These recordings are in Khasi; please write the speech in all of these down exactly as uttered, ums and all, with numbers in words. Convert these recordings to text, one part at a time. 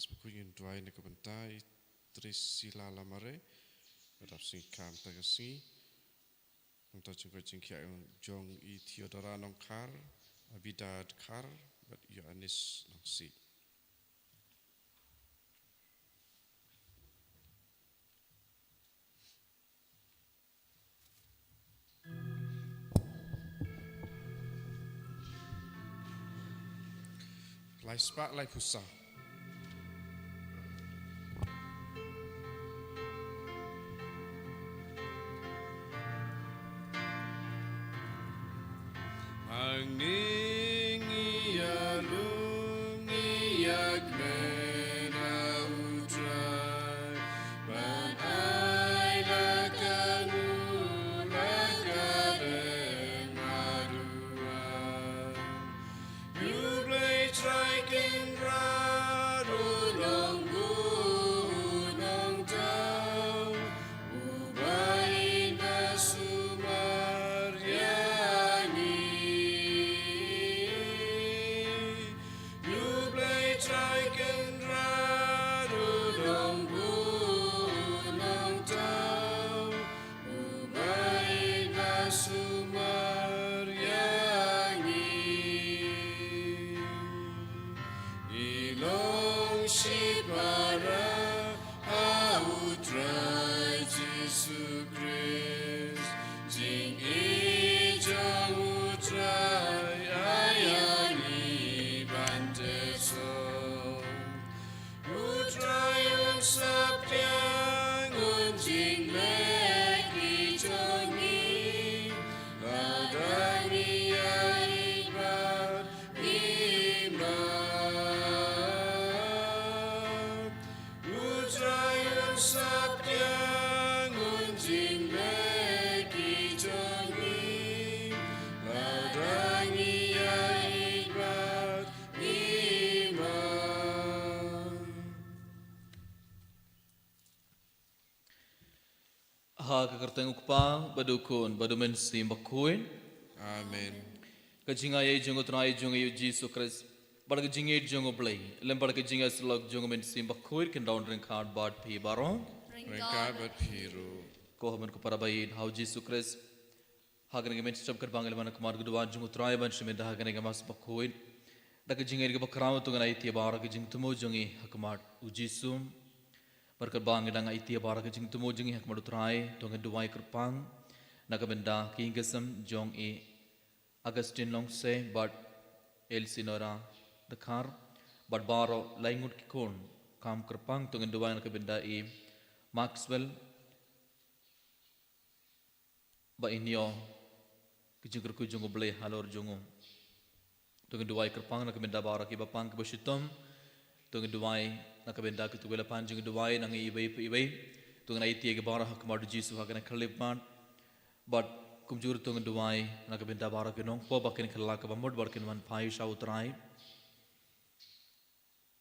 Sbukun yin duwai na ka bynta i Trisila Lamare, ba dap sngi kam ta ka sngi. Nangta jingkoit jingkhiah jong i Theodora Nongkhar, Abida Dkhar, bad Ioannis Nongsi. Lai spah lai phew saw. Hangne ngi ïalum ngi ïakmen ha U Trai, ban ai la ka nguh la ka dem haduh. U Blei Trai Kynrad u Nongbuh u Nongthaw, uba in ba sumar ïa ngi. U Blei Trai Kynrad u Nongbuh u Nongthaw, uba in ba sumar ïa ngi. Ngi long shipara ha U Trai Jisu Khrist, jingïeit jong U Trai ai ïa ngi ban teh sor. U Trai un sap ïa ngi, un jingleh ki jong ngi, lada ngi ïaid bad ngi map. U Trai un sap ïa ngi, un jingleh ki jong ngi, lada ngi ïaid bad ngi map. Ha ka kyrteng U Kpa, bad U Khun, bad U Mynsiem Bakhuid. Amen. Ka jingaiei jong U Trai jong ngi U Jisu Khrist, bad ka jingïeit jong U Blei, lem bad ka jingïasyllok jong U Mynsiem Bakhuid, kin don ryngkat bad phi baroh. Ryngkat bad phi ruh. Ko hynmen ko para baieit ha U Jisu Khrist. Ha kane ka mynstep katba ngi la wan ha khmat ka duwan jong U Trai ban shim bynta ha kane ka Mass Bakhuid, da ka jingïeit kaba khraw to ngin aiti baroh ka jingthmu jong ngi ha khmat U Jisu. Bad katba ngi dang aiti baroh ka jingthmu jong ngi ha khmat U Trai, to ngin duwai kyrpang na ka bynta ki ïing ki sem jong i Augustine Longse bad Elsinora Dkhar, bad baroh lai ngut ki khun. Kham kyrpang to ngin duwai na ka bynta i Maxwell, ba in ïoh ki jingkyrkhu jong U Blei halor jong u. To ngin duwai kyrpang na ka bynta baroh kiba pang kiba shitom. To ngin duwai na ka bynta kito kiba la pan jingduwai na ngi iwei pa iwei. To ngin aiti ïa ki baroh ha khmat U Jisu ha kane ka khyllipmat. Bad kumjuh to ngin duwai na ka bynta baroh ki nongpop ba kin kylla kaba mut bad kin wan phai sha U Trai.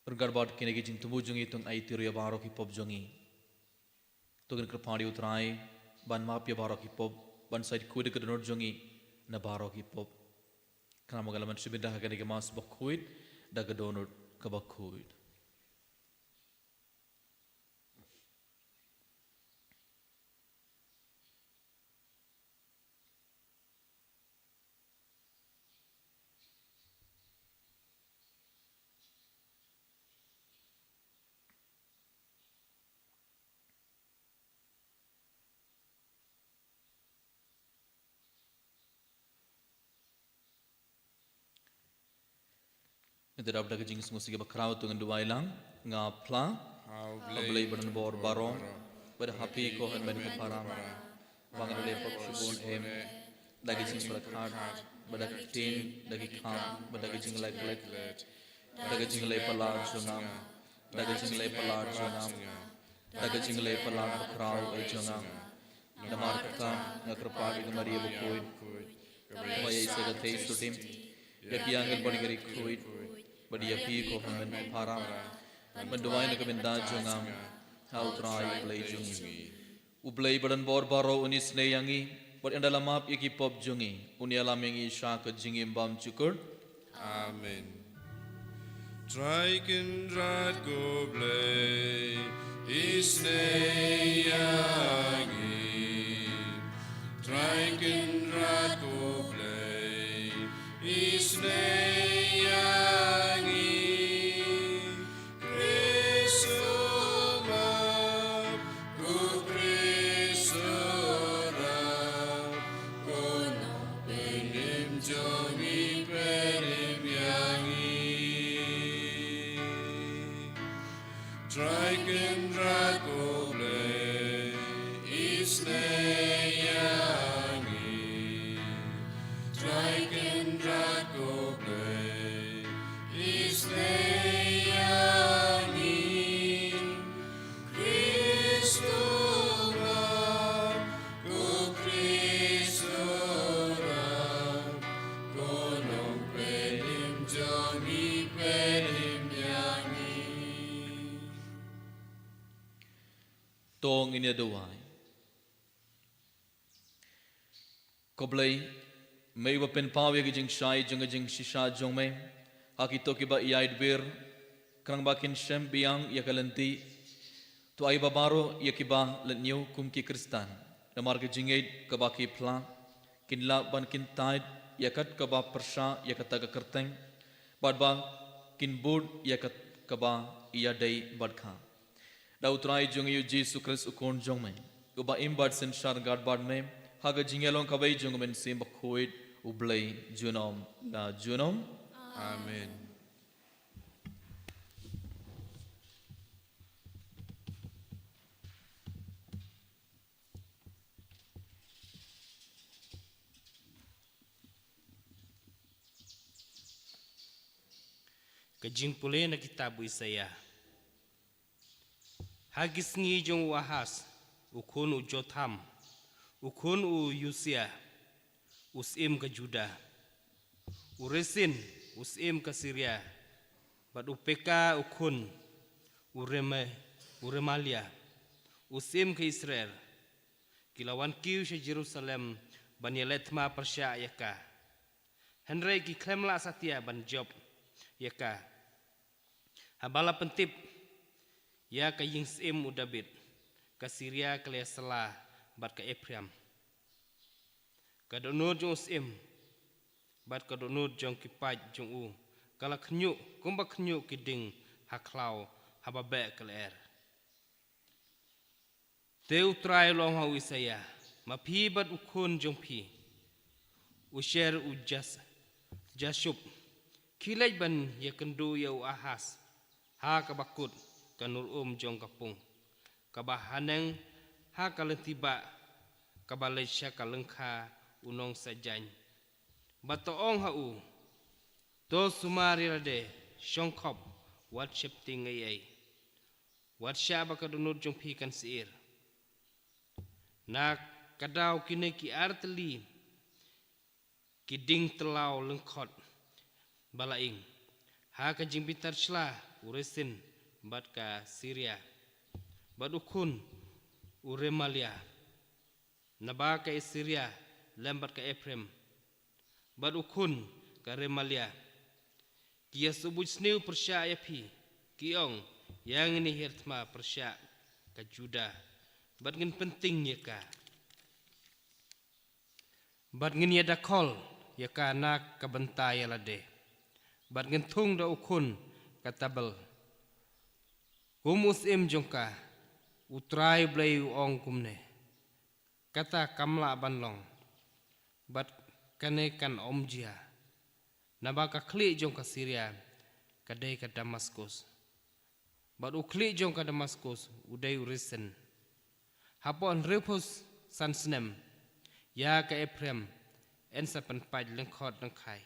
Ryngkat bad kine ki jingthmu jong ngi to ngin aiti ruh ïa baroh ki pop jong ngi. To ngin kyrpad ïa U Trai ban map ïa baroh ki pop, ban shait khuid ïa ka dohnud jong ngi na baroh ki pop. Khnang ba ngin lah ban shim bynta ha kane ka Mass Bakhuid da ka dohnud kaba khuid. Ngi dap da ka jingsngewsih kaba khraw to ngin duwai lang. Nga phla ha U Blei ba donbor baroh, bad ha phi ko hynmen ko para, ba nga la leh pop shibun em, da ka jingpyrkhat, bad da ka ktien, da ka kham, bad da ka jingleh klet, da ka jingleh palat jong nga, da ka jingleh palat jong nga, da ka jingleh palat bakhraw eh jong nga. Namar kata nga kyrpad ïa ka Maria bakhuid, ba ïa i sa ka thei sudim, ïa ki angel bad ïa ki riewkhuid, bad ïa phi ko hynmen ko para, ban duwai na ka bynta jong nga ha U Trai U Blei jong ngi. U Blei ba donbor baroh un isynei ïa ngi, bad ynda la map ïa ki pop jong ngi, un ïalam ïa ngi sha ka jingim bymjukut. Amen. Trai Kynrad ko Blei, isynei ïa ngi. Trai Kynrad ko Blei, isynei ïa ngi. Khrist u map, ko Khrist u rah, ko Nongpynim jong ngi, pynim ïa ngi. Trai Kynrad ko Blei, isynei ïa ngi. Trai Kynrad ko Blei, isynei ïa ngi. Khrist u map, ko Khrist u rah, ko Nongpynim jong ngi, pynim ïa ngi. To ngin ïa duwai. Ko Blei, me uba pynpaw ïa ki jingshai jong ka jingshisha jong me ha kito kiba ïaid wir, khnang ba kin shem biang ïa ka lynti. To ai ba baroh ïa kiba leit ñiew kum ki Khristan namar ka jingngeit kaba ki phla, kin lah ban kyntait ïa kat kaba pyrshah ïa kata ka kyrteng, bad ba kin bud ïa kat kaba ïadei bad ka. Da U Trai jong ngi U Jisu Khrist U Khun jong me, uba im bad synshar ryngkat bad me ha ka jingïalong kawei jong U Mynsiem Bakhuid, U Blei junom la junom. Amen. Ka jingpule na kitab u Isaïah. Ha ki sngi jong u Ahaz, u khun u Jotham, u khun u Usia, u syiem ka Juda, u Resin, u syiem ka Siria, bad u Peka u khun u Rema-, u Remalia, u syiem ka Israel, ki la wan kiew sha Jerusalem ban ïaleh thma pyrshah ïa ka. Hynrei ki khlem lah satia ban jop ïa ka, haba la pyntip ïa ka ïing syiem u Dabid, ka Siria ka la ïasylla bad ka Ephraim. Ka dohnud jong u syiem bad ka dohnud jong ki paid jong u ka la khñiuh kumba khñiuh ki ding ha khlaw haba beh ka lyer. Te U Trai u la ong ha u Isaïah, ma phi bad u khun jong phi, u Sher u Jas-, Jashub, khie leit ban ïakynduh ïa u Ahaz ha kaba kut ka nur um jong ka pung, kaba haneng ha ka lynti bah, kaba leit sha ka lyngkha u nongsaiñ. Bad to ong ha u, to sumar ïa lade, shongkhop, wat sheptieng ei ei. Wat shah ba ka dohnud jong phi kan syier. Na ka daw kine ki ar tylli ki ding tyllaw lyngkhot ba la ing ha ka jingbitar shla u Resin bad ka Siria, bad u khun u Remalia, naba ka Siria lem bad ka Ephraim, bad u khun ka Remalia, ki ïa sngewbha sniew pyrshah ïa phi, ki ong, ïa ngin ïa hiar thma pyrshah ka Juda, bad ngin pynting ïa ka. Bad ngin ïa dakhol ïa ka na ka bynta ïa lade, bad ngin thung da u khun ka Tabel. Kum u syiem jong ka, U Trai Blei u ong kumne: Kata kam lah ban long, bad kane kan ym jia. Naba ka khlieh jong ka Siria ka dei ka Damaskus, bad u khlieh jong ka Damaskus u dei u Resin. Hapoh hynriewphew san snem ïa ka Ephraim yn sa pynpait lyngkhot lyngkhai.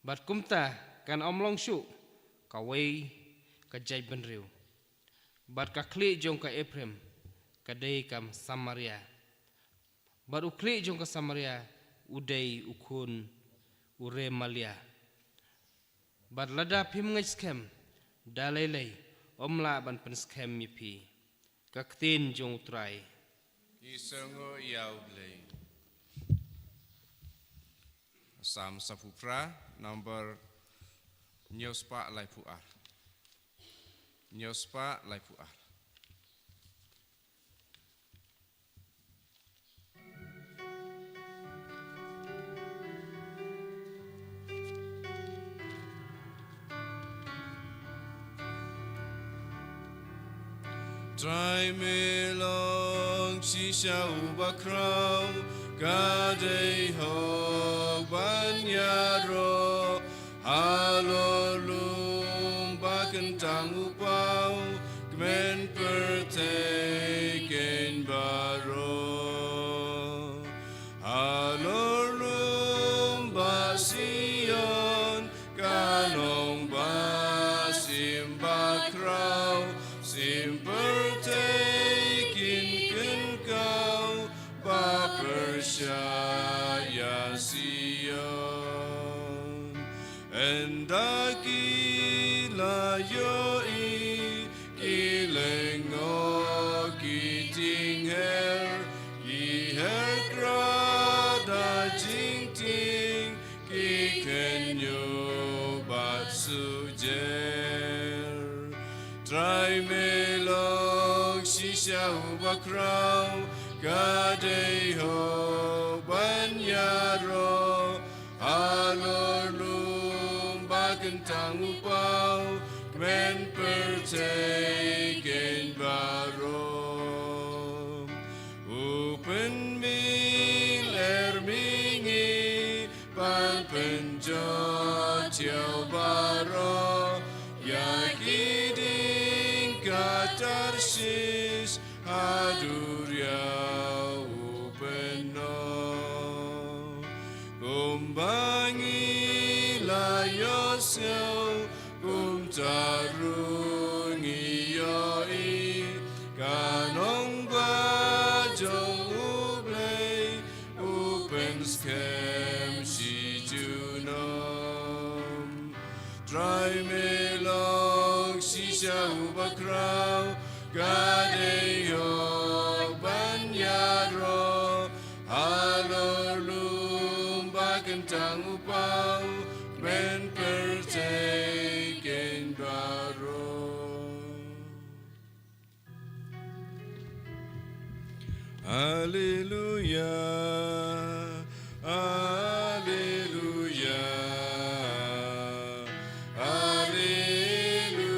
Bad kumta kan ym long shuh kawei ka jaitbynriew. Bad ka khlieh jong ka Ephraim ka dei ka Samaria. Bad u khlieh jong ka Samaria u dei u khun u Remalia. Bad lada phim ngeit skhem, da lei lei ym lah ban pynskhem ïa phi. Ka ktien jong U Trai. Ki sngew ïa U Blei. Salm saphew phra, number Hynñiew spah laiphew ar. Hynñiew spah laiphew ar. Trai me long shisha uba khraw, ka dei hok ban ïaroh, halor lum ba kyntang u paw, kmen pyrthei kein baroh. Halor lum ba Sion, ka nong ba sim ba khraw, sim pyrthei kin kynthoh, ba pyrshah ïa Sion. Ynda ki la ïohi, ki lyngngoh ki ting her, ki her khrad da jingtieng, ki khynñiuh bad sujel. Trai me long shisha uba khraw, ka dei hok ban ïaroh, halor lum ba kyntang u paw, kmen pyrthei kein baroh. U pynmih lyer mihngi, ban pynjot ïa u baroh, ïa ki dieng ka Tarshish, ha duriaw u pynnoh. Kumba ngi la ïohsngew, kumta ruh ngi ïohi, ka nong ba jong U Blei, u pynskhem shi junom. Trai me long shisha uba khraw, ka dei hok ban ïaroh, halor lum ba kyntang u paw, kmen pyrthei kein baroh. Alleluia, alleluia, alleluia.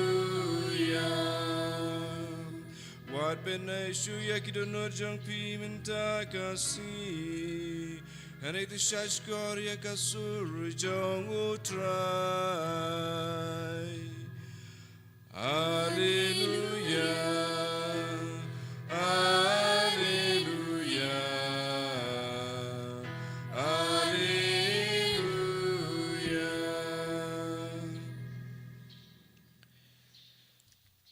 Wat pynïaid shuh ïa ki dohnud jong phi mynta ka sngi. Hynrei to shahshkor ïa ka sur jong U Trai. Alleluia, alleluia, alleluia.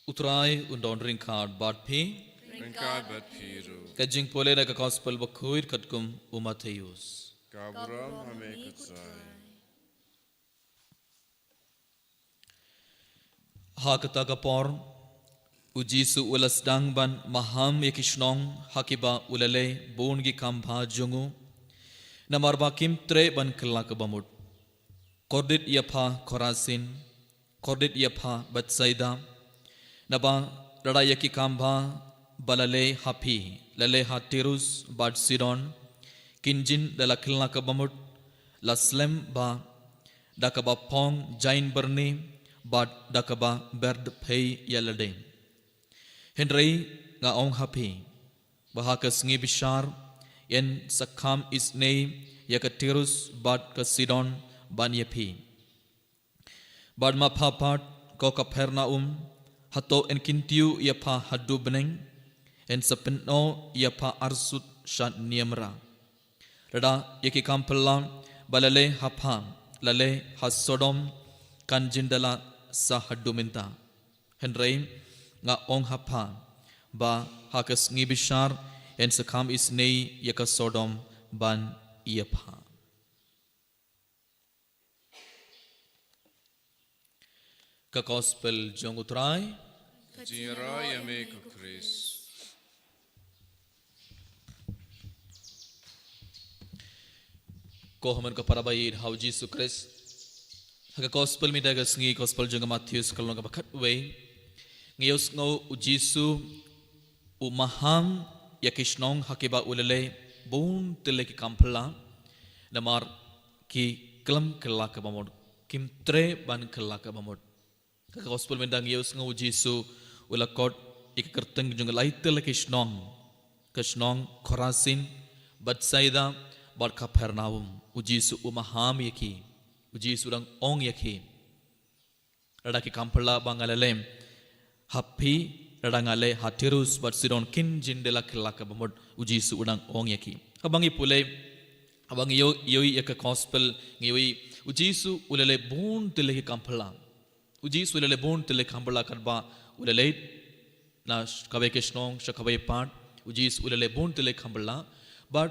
U Trai un don ryngkat bad phi. Ryngkat bad phi ruh. Ka jingpule na ka Gospel bakhuid katkum u Mathaios. Ka burom ha me ko Trai. Ha kata ka por, u Jisu u la sdang ban maham ïa ki shnong ha kiba u la leh bun ki kam bha jong u. Namar ba kim treh ban kylla kaba mut. Kordit ïa pha Khorasin, kordit ïa pha Bethsaida. Naba lada ïa ki kam bha ba la leh ha phi la leh ha Tirus bad Sidon, kin jin da la kylla kaba mut, la slem bha da kaba phong jain byrni bad da kaba berdphei ïa lade. Hynrei nga ong ha phi ba ha ka sngi bishar yn sa kham isynei ïa ka Tirus bad ka Sidon ban ïa phi. Bad ma pha pat ko Kapernaum, hato yn kyntiew ïa pha haduh bneng? Yn sa pynnoh ïa pha arsut sha niamra. Lada ïa ki kam phylla ba la leh ha pha la leh ha Sodom, kan jin da la sa haduh mynta. Hynrei nga ong ha pha ba ha ka sngi bishar yn sa kham isynei ïa ka Sodom ban ïa pha. Ka Gospel jong U Trai. Ka jingïaroh ïa me ko Khrist. Ko hynmen ko para ba ïeit ha U Jisu Khrist. Ka gospel mynta ka sngi, gospel jong ka Mathaios, ka lynnong kaba khatwei. Ngi ïohsngew u Jisu u maham ïa ki shnong ha kiba u la leh bun tylli ki kam phylla, namar ki khlem kylla kaba mut, kim treh ban kylla kaba mut. Ka gospel mynta ngi ïohsngew u Jisu u la khot ïa ka kyrteng jong lai tylli ki shnong, ka shnong Khorasin, Bethsaida, bad Kapernaum. U Jisu u maham ïa ki. U Jisu u dang ong ïa ki, lada ki kam phylla ba nga la leh ha phi, lada nga leh ha Tirus bad Sidon, kin jin da la kylla kaba mut, u Jisu u dang ong ïa ki. Haba ngi pule, haba ngi ïoh, ïohi ïa ka gospel, ngi ïohi u Jisu u la leh bun tylli ki kam phylla. U Jisu u la leh bun tylli ki kam phylla, katba u la leit na sh-, kawei ka shnong sha kawei pat. U Jisu u la leh bun tylli ki kam phylla, bad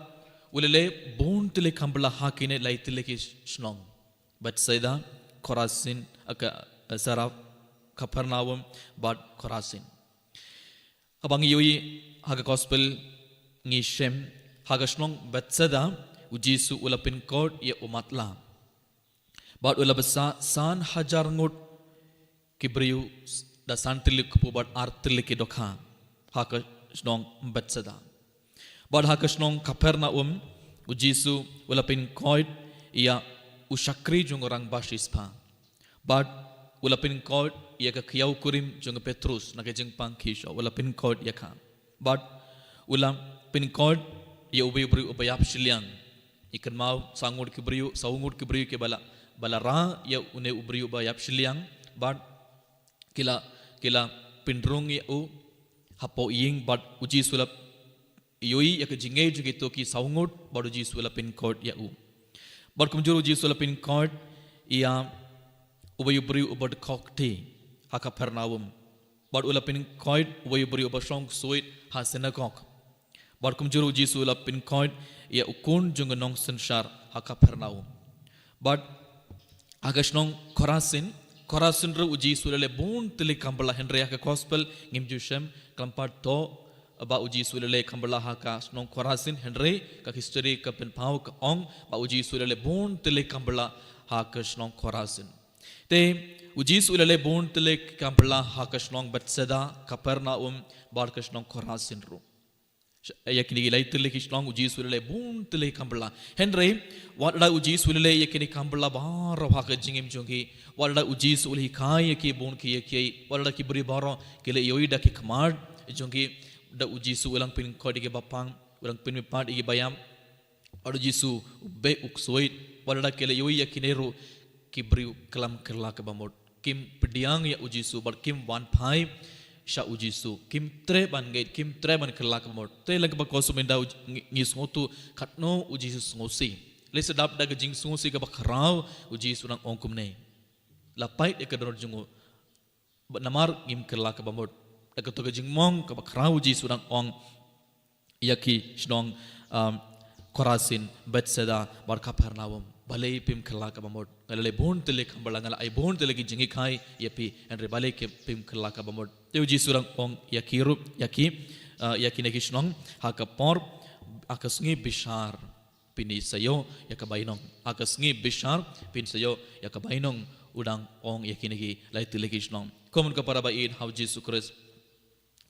u la leh bun tylli ki kam phylla ha kine lai tylli ki shnong: Bethsaida, Khorasin, aka, eh, Saraf, Kapernaum, bad Khorasin. Haba ngi ïohi ha ka gospel ngi shem, ha ka shnong Bethsaida, u Jisu u la pynkoit ïa u matlah. Bad u la bsa san hajar ngut ki briew da san tylli ki kpu bad ar tylli ki dohkha ha ka shnong Bethsaida. Bad ha ka shnong Kapernaum, u Jisu u la pynkoit ïa u shakri jong u rangbah shispah. Bad u la pynkoit ïa ka khiaw kurim jong u Petrus na ka jingpang khisha, u la pynkoit ïa ka. Bad u la pynkoit ïa uwei u briew uba ïap shiliang. Ngi kynmaw saw ngut ki briew, saw ngut ki briew kiba la, ba la rah ïa une u briew uba ïap shiliang, bad ki la, ki la pynrung ïa u hapoh ïing, bad u Jisu u la ïohi ïa ka jingngeit jong kito ki saw ngut, bad u Jisu u la pynkoit ïa u. Bad kumjuh u Jisu u la pynkoit ïa uwei u briew uba dkhot kti ha Kapernaum. Bad u la pynkoit uwei u briew uba shong ksuid ha synagog. Bad kumjuh u Jisu u la pynkoit ïa u khun jong u nongsynshar ha Kapernaum. Bad ha ka shnong Khorasin, Khorasin ruh u Jisu u la leh bun tylli ki kam phylla, hynrei ha ka gospel ngim ju shem khlem pat thoh ba u Jisu u la leh kam phylla ha ka shnong Khorasin, hynrei ka history ka pynpaw, ka ong ba u Jisu u la leh bun tylli ki kam phylla ha ka shnong Khorasin. Te u Jisu u la leh bun tylli ki kam phylla ha ka shnong Bethsaida, Kapernaum, bad ka shnong Khorasin ruh. Ïa kine ki lai tylli ki shnong u Jisu u la leh bun tylli ki kam phylla. Hynrei wat la u Jisu u la leh ïa kine ki kam phylla baroh ha ka jingim jong ki, wat la u Jisu u la hikai ïa ki bun ki ïa ki, wat la ki briew baroh ki la ïohi da ki khmat jong ki, da u Jisu u la pynkoit ïa ki bapang, u la pynmihpat ïa ki baïap, bad u Jisu u beh u ksuid, wat la ki la ïohi ïa kine ruh, ki briew khlem kylla kaba mut, kim pdiang ïa u Jisu bad kim wan phai sha u Jisu, kim treh ban ngeit, kim treh ban kylla kaba mut. Te lyngba ka gospel mynta u J-, ngi, ngi sngewthuh katno u Jisu sngewsih. Lehse dap da ka jingsngewsih kaba khraw u Jisu u dang ong kumne: La pait ïa ka dohnud jong u, bad namar ngim kylla kaba mut. Da kato ka jingmong kaba khraw u Jisu u dang ong ïa ki shnong, um, Khorasin, Bethsaida, bad Kapernaum: Balei phim kylla kaba mut? Nga la leh bun tylli ki kam phylla, nga la ai bun tylli ki jinghikai ïa phi, hynrei balei phim kylla kaba mut? Te u Jisu u dang ong ïa ki ruh, ïa ki, uh, ïa kine ki shnong, ha ka por, ha ka sngi bishar phin sa ïoh ïa ka bainong. Ha ka sngi bishar phin sa ïoh ïa ka bainong, u dang ong ïa kine ki lai tylli ki shnong. Ko mon ko para ba ïeit ha u Jisu Khrist,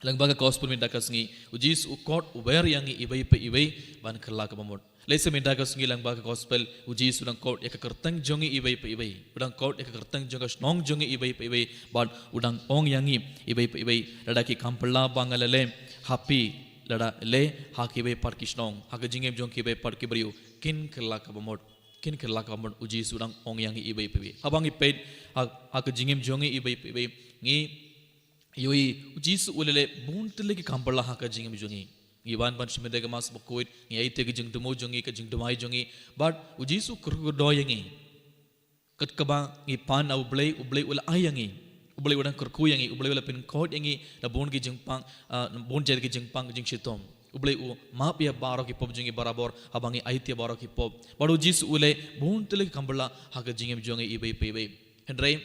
lyngba ka gospel mynta ka sngi u Jisu u khot, u wer ïa ngi iwei pa iwei ban kylla kaba mut. Lehse mynta ka sngi lyngba ka gospel u Jisu u dang khot ïa ka kyrteng jong ngi iwei pa iwei, u dang khot ïa ka kyrteng jong ka shnong jong ngi iwei pa iwei, bad u dang ong ïa ngi iwei pa iwei, lada ki kam phylla ba nga la leh ha phi, lada leh ha kiwei pat ki shnong, ha ka jingim jong kiwei pat ki briew, kin kylla kaba mut, kin kylla kaba mut, u Jisu u dang ong ïa ngi iwei pa iwei. Haba ngi peit ha, ha ka jingim jong ngi iwei pa iwei, ngi ïohi u Jisu u la leh bun tylli ki kam phylla ha ka jingim jong ngi. Ngi wan ban shim ïa ka Mass Bakhuid, ngi aiti ïa ka jingthmu jong ngi, ka jingduwai jong ngi, bad u Jisu u kyrkhu kyrdoh ïa ngi. Kat kaba ngi pan ha U Blei, U Blei u la ai ïa ngi. U Blei u dang kyrkhu ïa ngi, U Blei u la pynkhot ïa ngi na bun ki jingpang, ah, na bun jait ki jingpang jingshitom. U Blei u map ïa baroh ki pop jong ngi barabor haba ngi aiti ïa baroh ki pop. Bad u Jisu u leh bun tylli ki kam phylla ha ka jingim jong ngi iwei pa iwei. Hynrei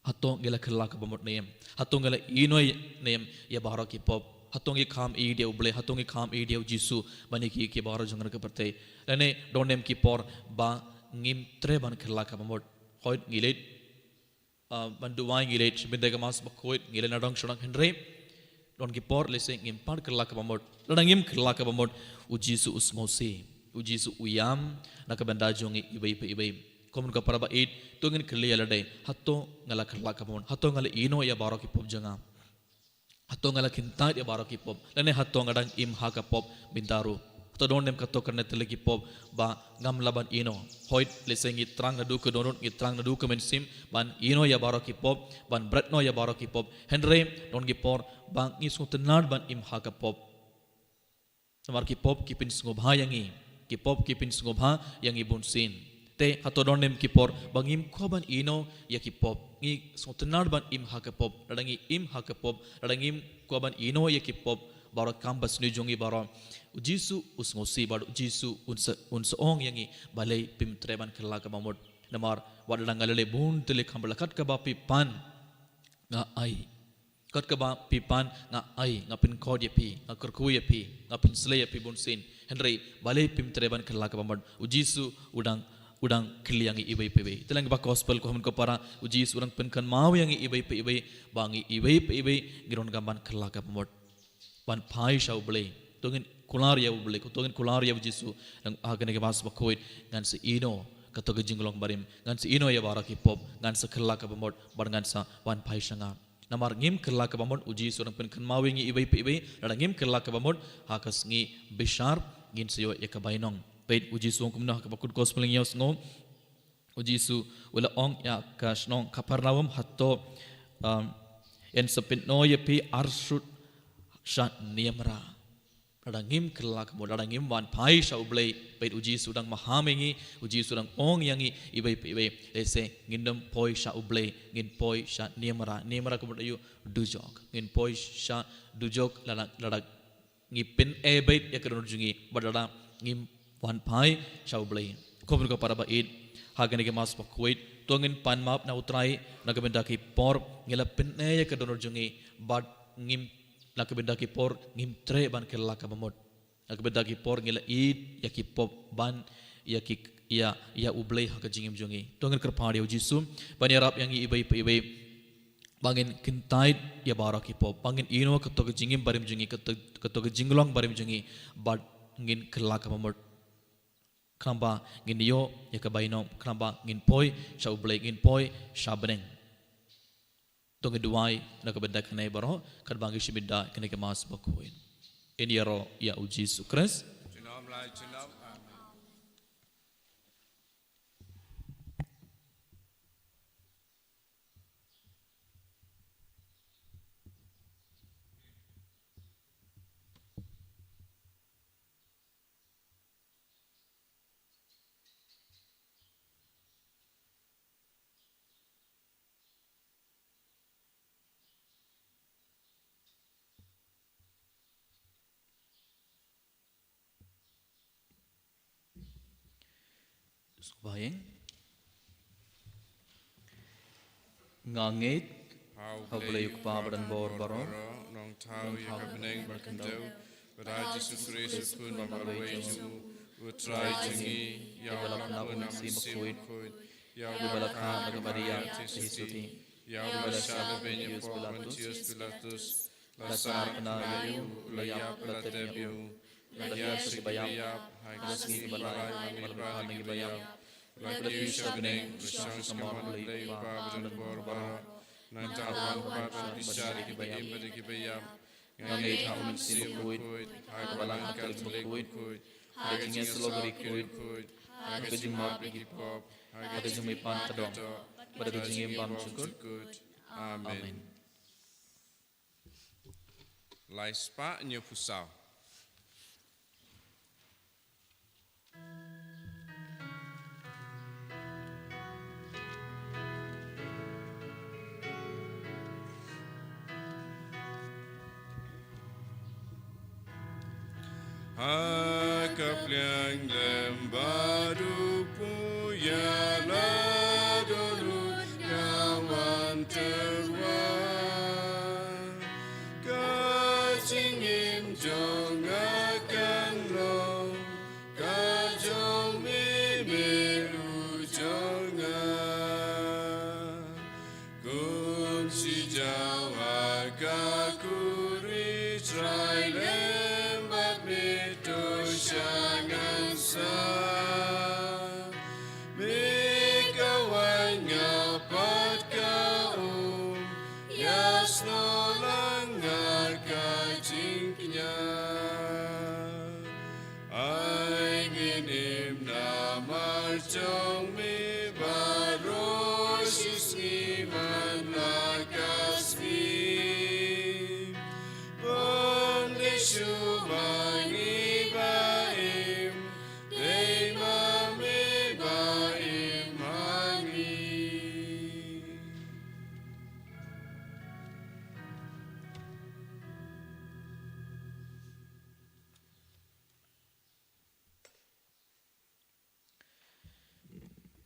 hato ngi la kylla kaba mut ne em? Hato ngi la ïehnoh ne em ïa baroh ki pop? Hato ngi kham ïeit ïa U Blei? Hato ngi kham ïeit ïa u Jisu ban ïa ki, ki baroh jong ka pyrthei? Lane don ne em ki por ba ngim treh ban kylla kaba mut? Khuid ngi leit, ah, ban duwai ngi leit sha bynta ka Mass Bakhuid, ngi leit na dong sha dong, hynrei don ki por lehse ngim pat kylla kaba mut. Lada ngim kylla kaba mut, u Jisu u sngewsih, u Jisu u ïam na ka bynta jong ngi iwei pa iwei. Kumno ka para ba ïeit, to ngin kylli ïa lade, hato nga la kylla kaba mut, hato nga la ïehnoh ïa baroh ki pop jong nga? Hato nga la kyntait ïa baroh ki pop? Lane hato nga dang im ha ka pop mynta ruh? Hato don ne em katto katne tylli ki pop ba ngam lah ban ïehnoh? Hooid, lehse ngi thrang naduh ka dohnud, ngi thrang naduh ka mynsiem ban ïehnoh ïa baroh ki pop, ban bret noh ïa baroh ki pop. Hynrei don ki por ba ngi sngewtynnad ban im ha ka pop. Namar ki pop ki pynsngewbha ïa ngi. Ki pop ki pynsngewbha ïa ngi bunsien. Te hato don ne em ki por ba ngim kwah ban ïehnoh ïa ki pop? Ngi sngewtynnad ban im ha ka pop. Lada ngi im ha ka pop, lada ngim kwah ban ïehnoh ïa ki pop, baroh kam basniew jong ngi baroh, u Jisu u sngewsih bad u Jisu un sa, un sa ong ïa ngi, balei phim treh ban kylla kaba mut? Namar wat la nga la leh bun tylli kham bha, la kat kaba phi pan nga ai. Kat kaba phi pan nga ai, nga pynkhuid ïa phi, nga kyrkhu ïa phi, nga pynsleh ïa phi bunsien. Hynrei balei phim treh ban kylla kaba mut? U Jisu u dang, u dang kylli ïa ngi iwei pa iwei. Te lada ngi ba gospel ko hynmen ko para, u Jisu u dang pynkynmaw ïa ngi iwei pa iwei ba ngi iwei pa iwei ngi donkam ban kylla kaba mut, ban phai sha U Blei. To ngin kular ïa U Blei, to ngin kular ïa u Jisu, nang ha kane ka Mass Bakhuid, ngan sa ïehnoh katto ka jinglong barim, ngan sa ïehnoh ïa baroh ki pop, ngan sa kylla kaba mut, bad ngan sa wan phai sha nga. Namar ngim kylla kaba mut, u Jisu u dang pynkynmaw ïa ngi iwei pa iwei, lada ngim kylla kaba mut, ha ka sngi bishar ngin sa ïoh ïa ka bainong. Peit u Jisu u ong kumno ha kaba kut gospel ngi ïohsngew. U Jisu u la ong ïa ka shnong Kapernaum, hato, um, yn sa pynïehnoh ïa phi arsut sha niamra? Lada ngim kylla kaba mut, lada ngim wan phai sha U Blei, peit u Jisu u dang maham ïa ngi, u Jisu u dang ong ïa ngi iwei pa iwei, lehse ngin nym poi sha U Blei, ngin poi sha niamra. Niamra ka mut aïu? Dujok. Ngin poi sha dujok lada, lada ngi pynïaid beit ïa ka dohnud jong ngi, bad lada ngim wan phai sha U Blei. Ko hynmen ko para ba ïeit, ha kane ka Mass Bakhuid, to ngin pan map na U Trai na ka bynta ki por ngi la pynïaid ïa ka dohnud jong ngi, bad ngim, na ka bynta ki por ngim treh ban kylla kaba mut. Na ka bynta ki por ngi la ïeit ïa ki pop ban ïa ki, ïa, ïa U Blei ha ka jingim jong ngi. To ngin kyrpad ïa u Jisu ban ïarap ïa ngi iwei pa iwei ba ngin kyntait ïa baroh ki pop, ba ngin ïehnoh katto ka jingim barim jong ngi, katto, katto ka jinglong barim jong ngi, bad ngin kylla kaba mut. Khnang ba ngin ïoh ïa ka bainong, khnang ba ngin poi sha U Blei, ngin poi sha bneng. To ngin duwai na ka bynta kane baroh katba ngi shim bynta kane ka Mass Bakhuid. Ngin ïaroh ïa u Jisu Khrist. Junom la junom. Amen. Sngewbha ïa nga ngeit ha U Blei U Kpa badonbor baroh, nongthaw ïa ka bneng bad ka khyndew, bad ha Jisu Khrist u Khun ba marwei jong u, U Trai jong ngi, ïa uba la pynlong u Mynsiem Bakhuid, ïa uba la kha na ka Maria theisotti, ïa uba la shah lehbeiñ ïa u Pontius Pilatus, la sah kynnoh ïa u, la ïap, la tep ïa u, la thiah sha ki baïap, ha ka sngi kaba lai, la mihpat na ki baïap, la kiew sha bneng, la shong sha ka mot U Blei U Kpa badonbor baroh. Nangta u wan pat ban bishar ïa kiba im bad ïa kiba ïap. Nga ngeit ha U Mynsiem Bakhuid, ha ka Balang Katholik bakhuid, ha ka jingïasyllok bakhuid, ha ka jingmap ïa ki pop, ha ka jingmihpat ka doh, bad ha ka jingim bymjukut. Amen. Lai spah hynñiewphew saw. Ha ka pliang lem bad u Blei ïa la dohnud nga wan tyrwa. Ka jingim jong nga kan long ka jong me, me ruh jong nga.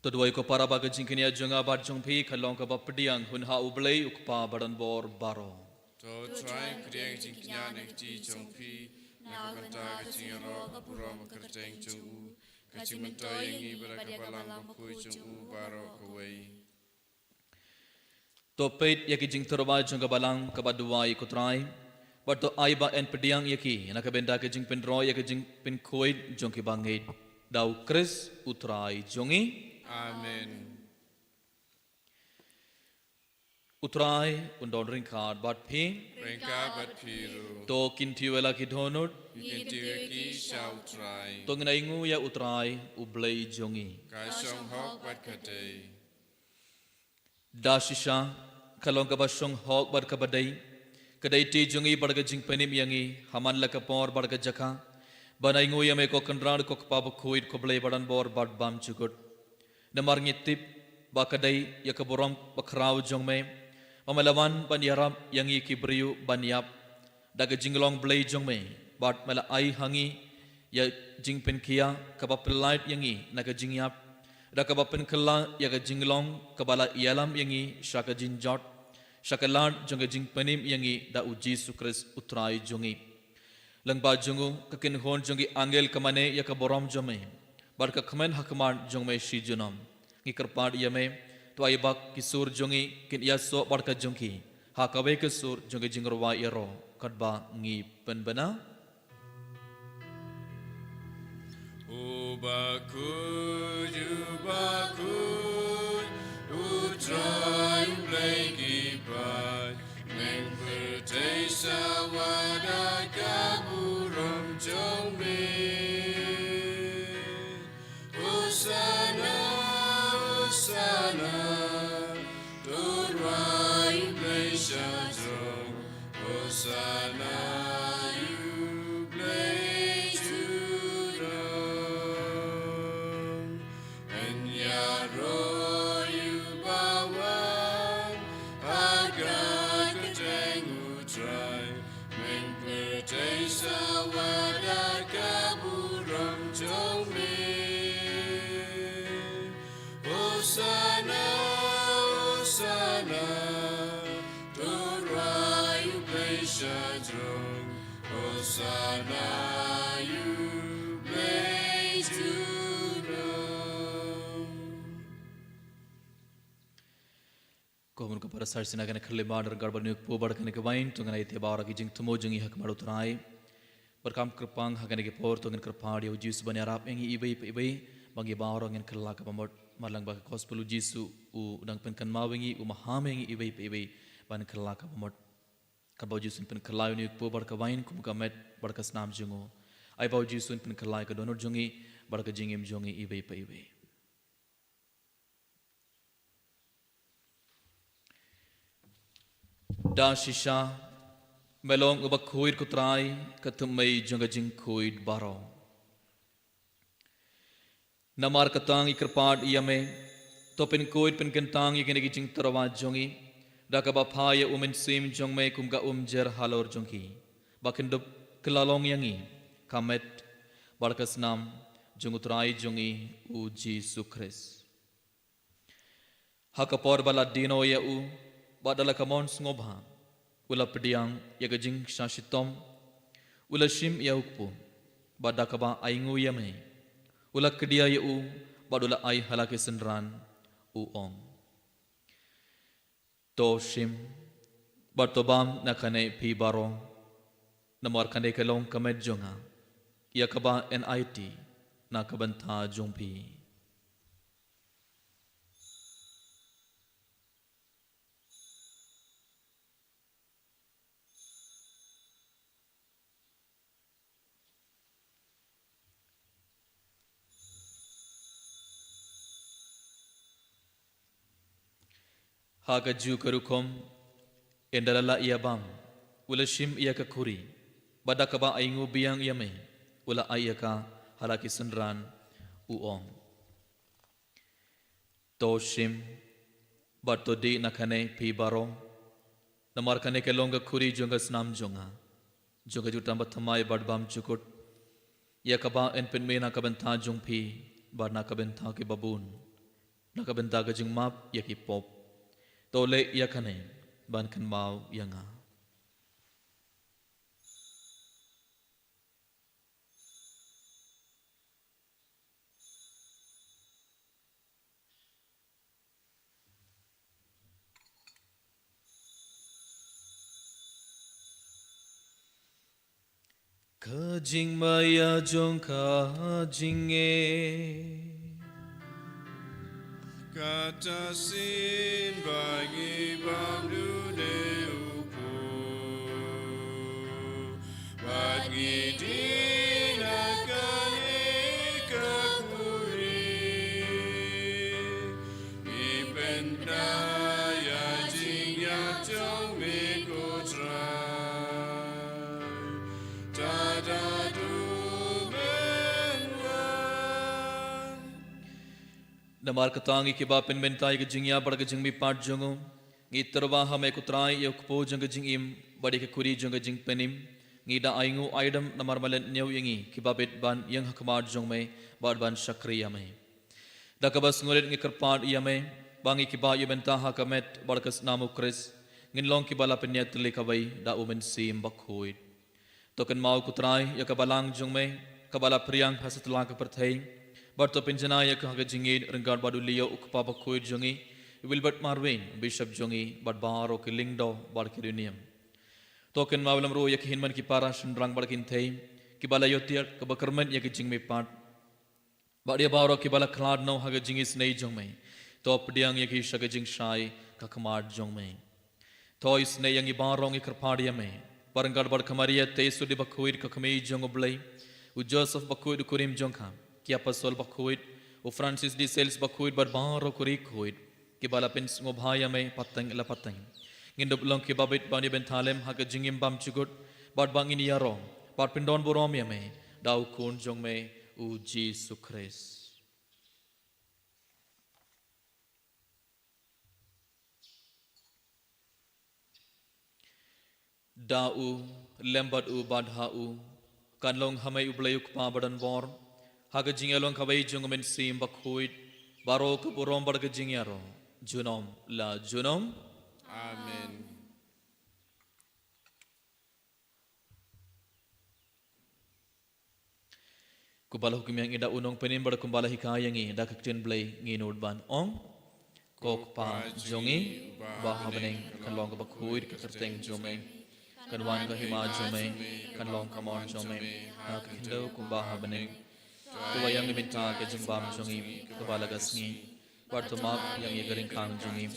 To duwai ko para ba ka jingkñia jong nga bad jong phi ka long kaba pdiang hun ha U Blei U Kpa badonbor baroh. To Trai pdiang jingkñia na ka kti jong phi, na ka bynta ka jingïaroh ka burom ka kyrteng jong u, ka jingmyntoi ïa ngi bad ka balang bakhuid jong u baroh kawei. To peit ïa ki jingtyrwa jong ka balang kaba duwai ko Trai. Bad to ai ba yn pdiang ïa ki na ka bynta ka jingpynroi ïa ka jingpynkhuid jong ki bangeit. Da U Khrist U Trai jong ngi. Amen. U Trai un don ryngkat bad phi. Ryngkat bad phi ruh. To kyntiew ïa la ki dohnud. Ngi kyntiew ïa ki sha U Trai. To ngin ainguh ïa U Trai U Blei jong ngi. Ka shong hok bad ka dei. Da shisha ka long kaba shong hok bad kaba dei, ka dei ti jong ngi bad ka jingpynim ïa ngi ha man la ka por bad ka jaka ban ainguh ïa me ko Kynrad ko Kpa bakhuid ko Blei badonbor bad bymjukut. Namar ngi tip ba ka dei ïa ka burom bakhraw jong me ba me la wan ban ïarap ïa ngi ki briew ban ïap da ka jinglong Blei jong me, bad me la ai ha ngi ïa jingpynkhia kaba pynlait ïa ngi na ka jingïap, da kaba pynkylla ïa ka jinglong kaba la ïalam ïa ngi sha ka jingjot, sha ka lad jong ka jingpynim ïa ngi da U Jisu Khrist U Trai jong ngi. Lyngba jong u ka kynhun jong ki angel ka mane ïa ka burom jong me, bad ka kmen ha khmat jong me shi junom. Ngi kyrpad ïa me, to ai ba ki sur jong ngi kin ïasoh bad ka jong ki ha kawei ka sur jong ka jingrwai ïaroh, katba ngi pynbna. U bakhuid, u bakhuid, U Trai U Blei ki paid, men pyrthei sa wa da ka burom jong me. Hosana, Hosana, to rwai U Blei sha jrong. Hosana ïa U Blei junom. Yn ïaroh ïa uba wan ha ka kyrteng U Trai. Men pyrthei sa wa da ka burom jong me. Hosana, Hosana, to rwai U Blei sha jrong. Hosana ïa U Blei junom. Ko mon ko para, sa shisien ha kane ka khyllipmat ryngkat bad une u kpu bad kane ka wain, to ngin ïa ïaid baroh ki jingthmu jong ngi ha khmat U Trai. Bad kam kyrpang ha kane ka por to ngin kyrpad ïa U Jisu ban ïarap ïa ngi iwei pa iwei, ba ngi baroh ngin kylla ka bamut. Namar lyngba ka gospel U Jisu u dang pynkynmaw ïa ngi, u maham ïa ngi iwei pa iwei ban kylla ka bamut. Katba U Jisu un pynkylla ïa une u kpu bad ka wain kum ka met bad ka snam jong u, ai ba U Jisu un pynkylla ïa ka dohnud jong ngi bad ka jingim jong ngi iwei pa iwei. Da shisha me long u bakhuid ko Trai, ka thymmei jong ka jingkhuid baroh. Namar kata ngi kyrpad ïa me, to pynkhuid pynkyntang ïa kine ki jingtyrwa jong ngi da kaba phah ïa U Mynsiem jong me kum ka umjer halor jong ki, ba kin dup kylla long ïa ngi ka met bad ka snam jong U Trai jong ngi U Jisu Khrist. Ha ka por ba la die noh ïa u, bad da la ka mon sngewbha u la pdiang ïa ka jingshah shitom, u la shim ïa u kpu, bad da kaba ainguh ïa me, u la kdia ïa u, bad u la ai ha la ki synran, u ong: To shim bad to bam na kane phi baroh, namar kane ka long ka met jong nga, ïa kaba yn aiti na ka bynta jong phi. Ha kajuh ka rukom, ynda la lah ïa bam, u la shim ïa ka khuri, bad da kaba ainguh biang ïa me, u la ai ïa ka ha la ki synran, u ong: To shim bad to dih na kane phi baroh, namar kane ka long ka khuri jong ka snam jong nga, jong ka jutang bathymmai bad bymjukut, ïa kaba yn pynmih na ka bynta jong phi bad na ka bynta kiba bun. na ka bynta ka jingmap ïa ki pop. To leh ïa kane ban kynmaw ïa nga. Ka jingmaïa jong ka jingngeit. Kata sien ba ngi bam dune u Kpu, bad ngi dih na kane ka khuri, ngi pynda ïa jingïap jong me ko Trai. Tada du men wan. Namar kata ngi kiba pynmynta ïa ka jingïap bad ka jingmihpat jong u, ngi tyrwa ha me ko Trai ïa u kpu jong ka jingim bad ïa ka khuri jong ka jingpynim. Ngi da ainguh aidem namar me la leit ñiew ïa ngi kiba bit ban ïeng ha khmat jong me bad ban shakri ïa me. Da kaba sngewrit ngi kyrpad ïa me ba ngi kiba ïa bynta ha ka met bad ka snam u Khrist ngin long kiba la pynïatylli kawei da u Mynsiem Bakhuid. To kynmaw ko Trai ïa ka balang jong me kaba la phriang ha satlak ka pyrthei, bad to pynjanai ïa ka ha ka jingïeit ryngkat bad u Leo u Kpa Bakhuid jong ngi, u Wilbert Marwein u Bishop jong ngi, bad baroh ki lyngdoh bad ki riewniam. To kynmaw lem ruh ïa ki hynmen ki para shynrang bad kynthei kiba la ïohthiah kaba kyrmen ïa ka jingmihpat, bad ïa baroh kiba la khlad noh ha ka jingisynei jong me. To pdiang ïa ki sha ka jingshai ka khmat jong me. To isynei ïa ngi baroh ngi kyrpad ïa me, bad ryngkat bad ka Maria Theisotti Bakhuid ka Kmie jong u Blei, u Joseph Bakhuid u kurim jong ka, ki Apostol Bakhuid, u Francis de Sales Bakhuid bad baroh ki riewkhuid kiba la pynsngewbha ïa me pateng la pateng. Ngin dup long kiba bit ban ïa bynta lem ha ka jingim bymjukut, bad ba ngin ïaroh bad pyndonburom ïa me da u Khun jong me u Jisu Khrist. Da u, lem bad u, bad ha u, kan long ha me u Blei u Kpa badonbor, ha ka jingïalong kawei jong u Mynsiem Bakhuid, baroh ka burom bad ka jingïaroh junom la junom. Amen. Kumba la hukum ïa ngi da u Nongpynim bad kumba la hikai ïa ngi da ka ktien Blei, ngi nud ban ong: Ko Kpa jong ngi uba ha bneng, kan long kaba khuid ka kyrteng jong me. Kan wan ka hima jong me, kan long ka mon jong me ha ka khyndew kumba ha bneng. To ai ïa ngi mynta ka jingbam jong ngi kaba la ka sngi, bad to map ïa ngi ka ryngkang jong ngi,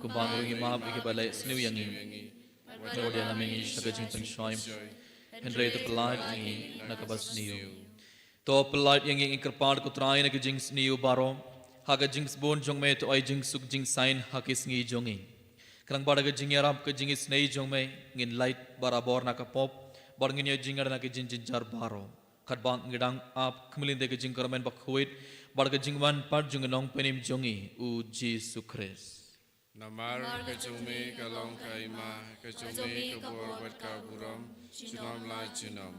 kumba ngi ruh ngi map ïa kiba leh sniew ïa ngi. Wat ïa lam ïa ngi sha ka jingpynshoi, hynrei to pyllait ïa ngi na kaba sniew. To pyllait ïa ngi, ngi kyrpad ko Trai, na ka jingsniew baroh, ha ka jingsbun jong me to ai jingsuk jingsain ha ki sngi jong ngi. Khnang ba da ka jingïarap ka jingisynei jong me ngin lait barabor na ka pop, bad ngin ïoh jingngeit na ka jingjynjar baroh, katba ngi dang ap khmih lynti ka jingkyrmen bakhuid bad ka jingwan pat jong u Nongpynim jong ngi u Jisu Khrist. Namar ka jong me ka long ka hima, ka jong me ka bor bad ka burom junom la junom.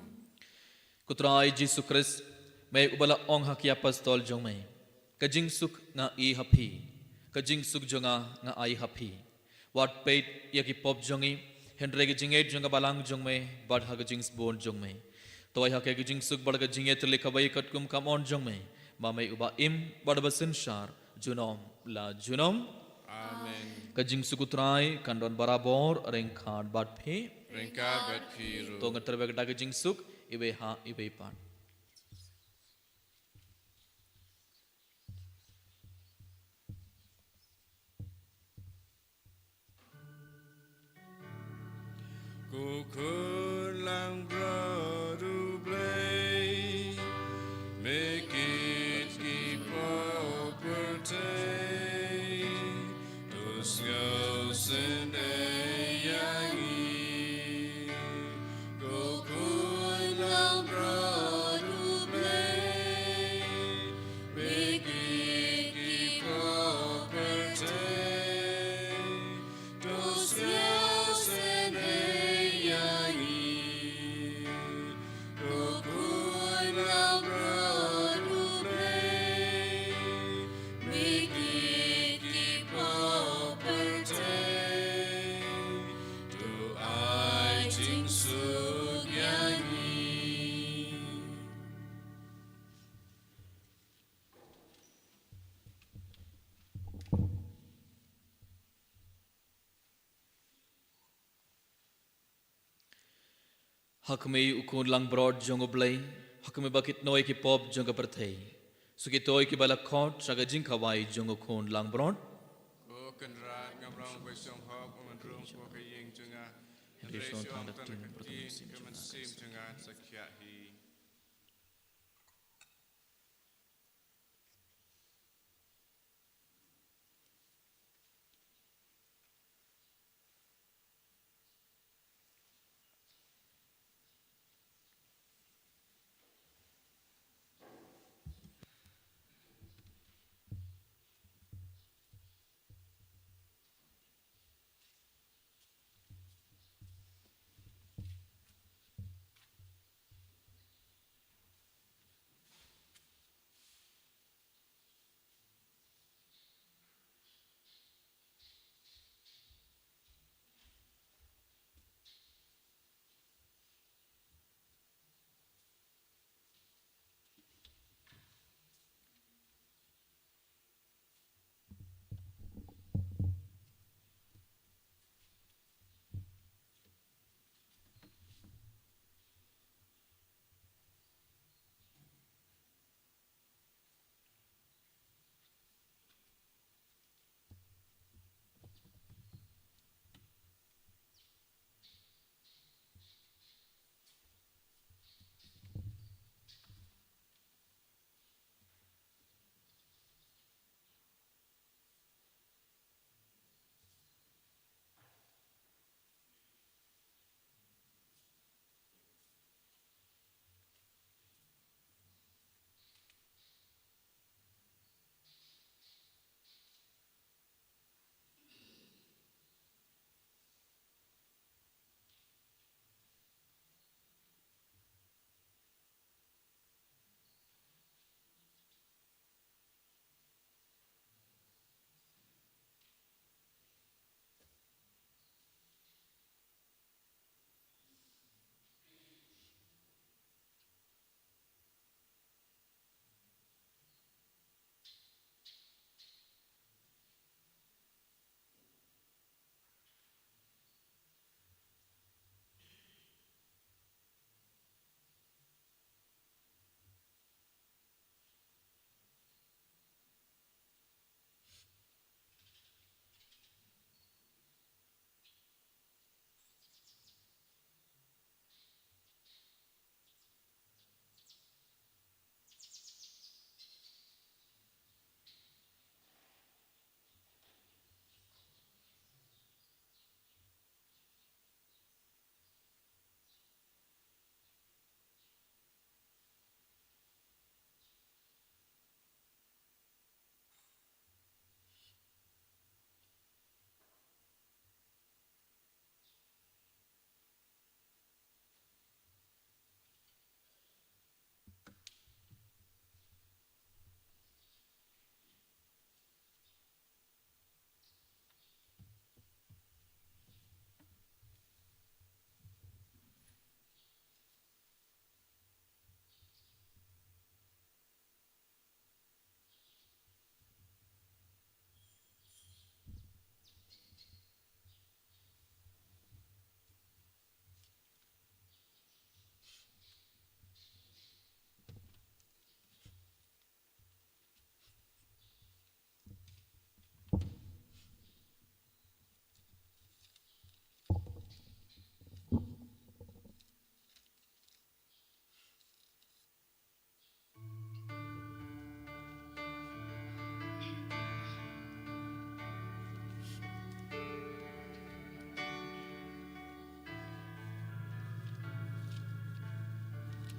Ko Trai Jisu Khrist, me uba la ong ha ki apostol jong me: Ka jingsuk nga ai ha phi, ka jingsuk jong nga nga ai ha phi. Wat peit ïa ki pop jong ngi, hynrei ka jingngeit jong ka balang jong me bad ha ka jingsbun jong me to ai ha ka ka jingsuk bad ka jingïatylli kawei katkum ka mon jong me, ma me uba im bad uba synshar junom la junom. Amen. Ka jingsuk u Trai kan don barabor ryngkat bad phi. Ryngkat bad phi ruh. To ngin trei bad ka jingsuk iwei ha iwei pat. Ko Khun Langbrot U Blei, me kit ki pop pyrthei, to sngewsynei ïa ngi. Ko Khun Langbrot U Blei, me kit ki pop pyrthei, to sngewsynei ïa ngi. Ha khmih u khun langbrot jong U Blei, ha khmih ba kit noh ïa ki pop jong ka pyrthei. Sa kito kiba la khot sha ka jingkhawai jong u khun langbrot. Ko Kynrad, ngam rong ba shong hok, ym rung ko ka ïing jong nga. Hynrei shong tang da ktien bad ka mynsiem jong nga sa khiah hi.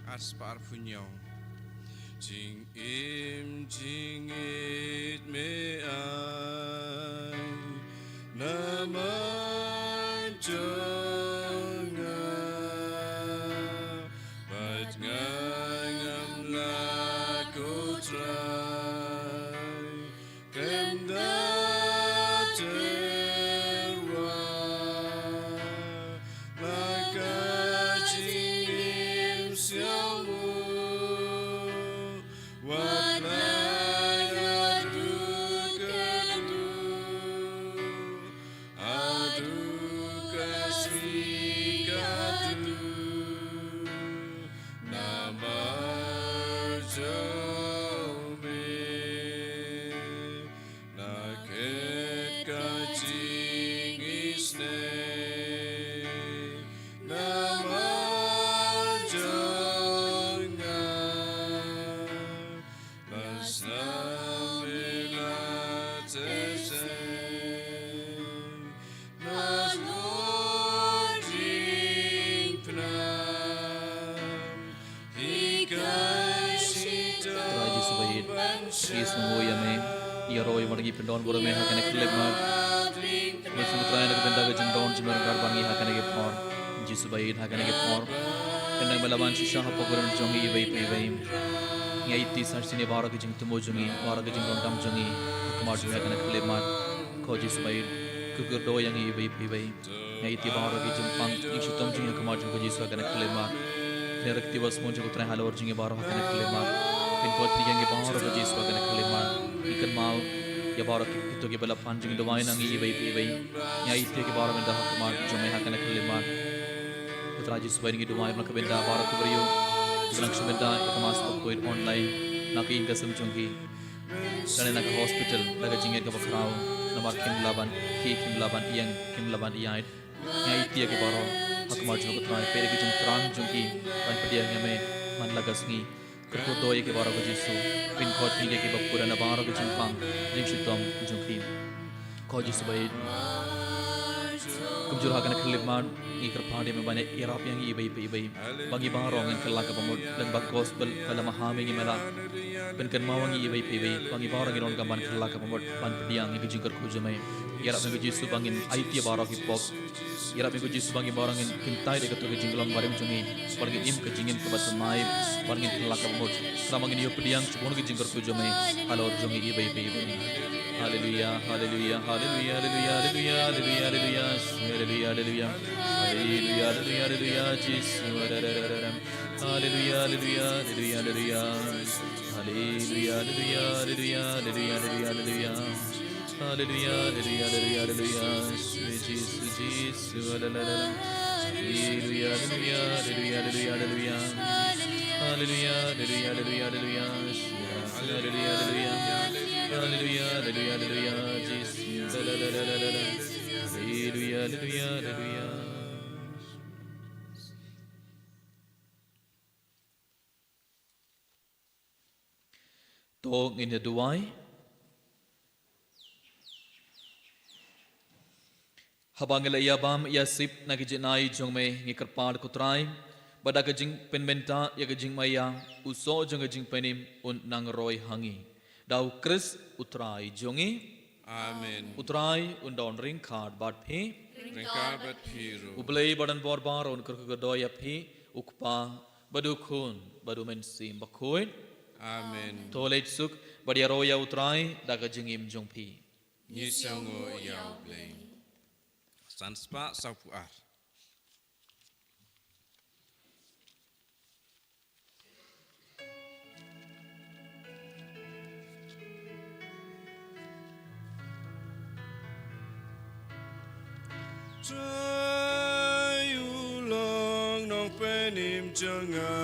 Ar spah arphew hynñiew. Jingim jingïeit me ai namar jong nga, bad nga ngam lah, ko Trai, khlem da tyrwa, la ka jingim sngewbha, wat la nga duk ka duk. Ïaroh ïa ba ngi pyndon burom ha kane ka khyllipmat. Mynsiem U Trai, na ka bynta ka jingdon jingmyrkhat ba ngi ha kane ka por. Jisu ba ïeit, ha kane ka por, pyndang me la ban shisha hapoh ka ri jong ngi iwei pa iwei. Ngi aiti sa shisien ïa baroh ki jingthmu jong ngi, baroh ki jingdonkam jong ngi ha khmat jong me ha kane ka khyllipmat. Ko Jisu ba ïeit, kyrkhu kyrdoh ïa ngi iwei pa iwei. Ngi aiti baroh ki jingpang jingshitom jong ngi ha khmat jong ka Jisu ha kane ka khyllipmat. Kane ka kti ba sngewbha jong U Trai halor jong ngi baroh ha kane ka khyllipmat. Pynkoit pynïaid ïa ngi baroh ka Jisu ha kane ka khyllipmat. Ngi kynmaw ïa baroh kito kiba la pan jingduwai na ngi iwei pa iwei. Ngi aiti ïa ki baroh mynta ha khmat jong me ha kane ka khyllipmat. U Trai Jisu ba ïeit, ngi duwai na ka bynta baroh ki briew kiba nang shu bynta ïa ka Mass Bakhuid online na ka ïing ka sem jong ki, lane na ka hospital da ka jingïeit kaba khraw, namar kim lah ban khie, kim lah ban ïeng, kim lah ban ïaid. Ngi aiti ïa ki baroh ha khmat jong ka Trai, peit ïa ki jingthrang jong ki ban pdiang ïa me man la ka sngi. Kyrkhu kyrdoh ïa ki baroh ko Jisu. Pynkoit pynïaid ïa ki baroh na baroh ki jingpang jingshitom jong ki, ko Jisu ba ïeit. Kumjuh ha kane ka khyllipmat ngi kyrpad ïa me ban ïarap ïa ngi iwei pa iwei, ba ngi baroh ngin kylla kaba mut, lane ba gospel ba la maham ïa ngi me la pynkynmaw ïa ngi iwei pa iwei, ba ngi baroh ngin donkam ban kylla kaba mut ban pdiang ïa ka jingkyrkhu jong me. Ïarap me ko Jisu ba ngin aiti ïa baroh ki pop. Ïarap me ko Jisu ba ngi baroh ngin kyntait ïa kato ka jinglong barim jong ngi, ba ngin im ka jingim kaba thymmai, ba ngin kylla kaba mut, ba ngin ïoh pdiang shibun ka jingkyrkhu jong me halor jong ngi iwei pa iwei. Haleluia, haleluia, haleluia, Jisu, haleluia, haleluia, haleluia, Jisu, haleluia, haleluia, haleluia, haleluia, Jisu, Jisu, haleluia, haleluia, haleluia, haleluia, haleluia, Jisu, haleluia, haleluia, haleluia, haleluia, haleluia, haleluia, Jisu, haleluia, haleluia, haleluia. To ngin ïa duwai. Haba ngi la ïa bam ïa sip na ka jingai jong me, ngi kyrpad ko Trai ba da ka jingpynmynta ïa ka jingmaïa, u soh jong ka jingpynim un nang roi ha ngi. Da U Khrist U Trai jong ngi. Amen. U Trai un don ryngkat bad phi. Ryngkat bad phi ruh. U Blei ba don bor baroh un kyrkhu kyrdoh ïa phi, u Kpa bad u Khun bad u Mynsiem Bakhuid. Amen. To leit suk bad ïaroh ïa U Trai da ka jingim jong phi. Ngi sngewnguh ïa U Blei. San spah saw phew ar. Trai u long nongpynim jong nga,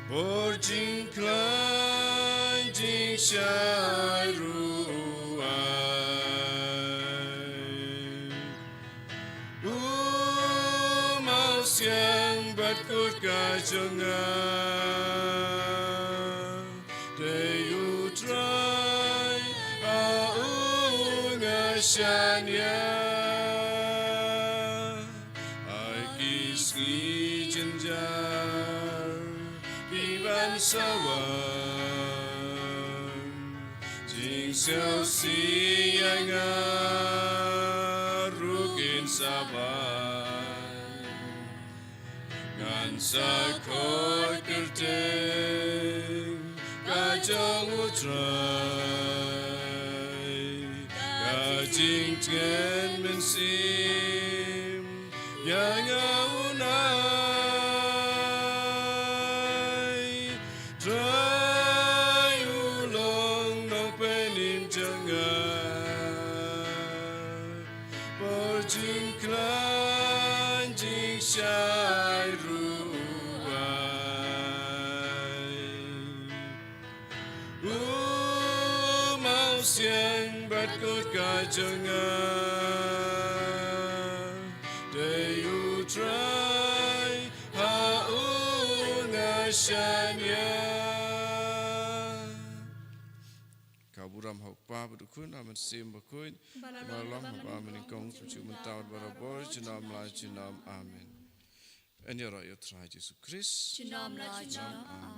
bor jingkhlaiñ jingshai ruh u ai. U Mawsiang bad Kutka jong nga, dei U Trai ha u nga shaniah. Ha ki sngi jynjar phi ban sa wan jingsiewsih ïa nga ruh kin sa bha. Ngan sa khot kyrteng ka jong U Trai, ka jingtngen mynsiem ïa nga un ai. Trai u long nongpynim jong nga, bor jingkhlaiñ jingshai ruh u ai. U Mawsiang bad Kutka jong nga, dei U Trai ha u nga shaniah. Ka burom ha U Kpa bad U Khun, U Mynsiem Bakhuid, ba la long mynnyngkong, kumjuh mynta bad barabor, junom la junom. Amen. Yn ïaroh ïa U Trai Jisu Khrist. Junom la junom.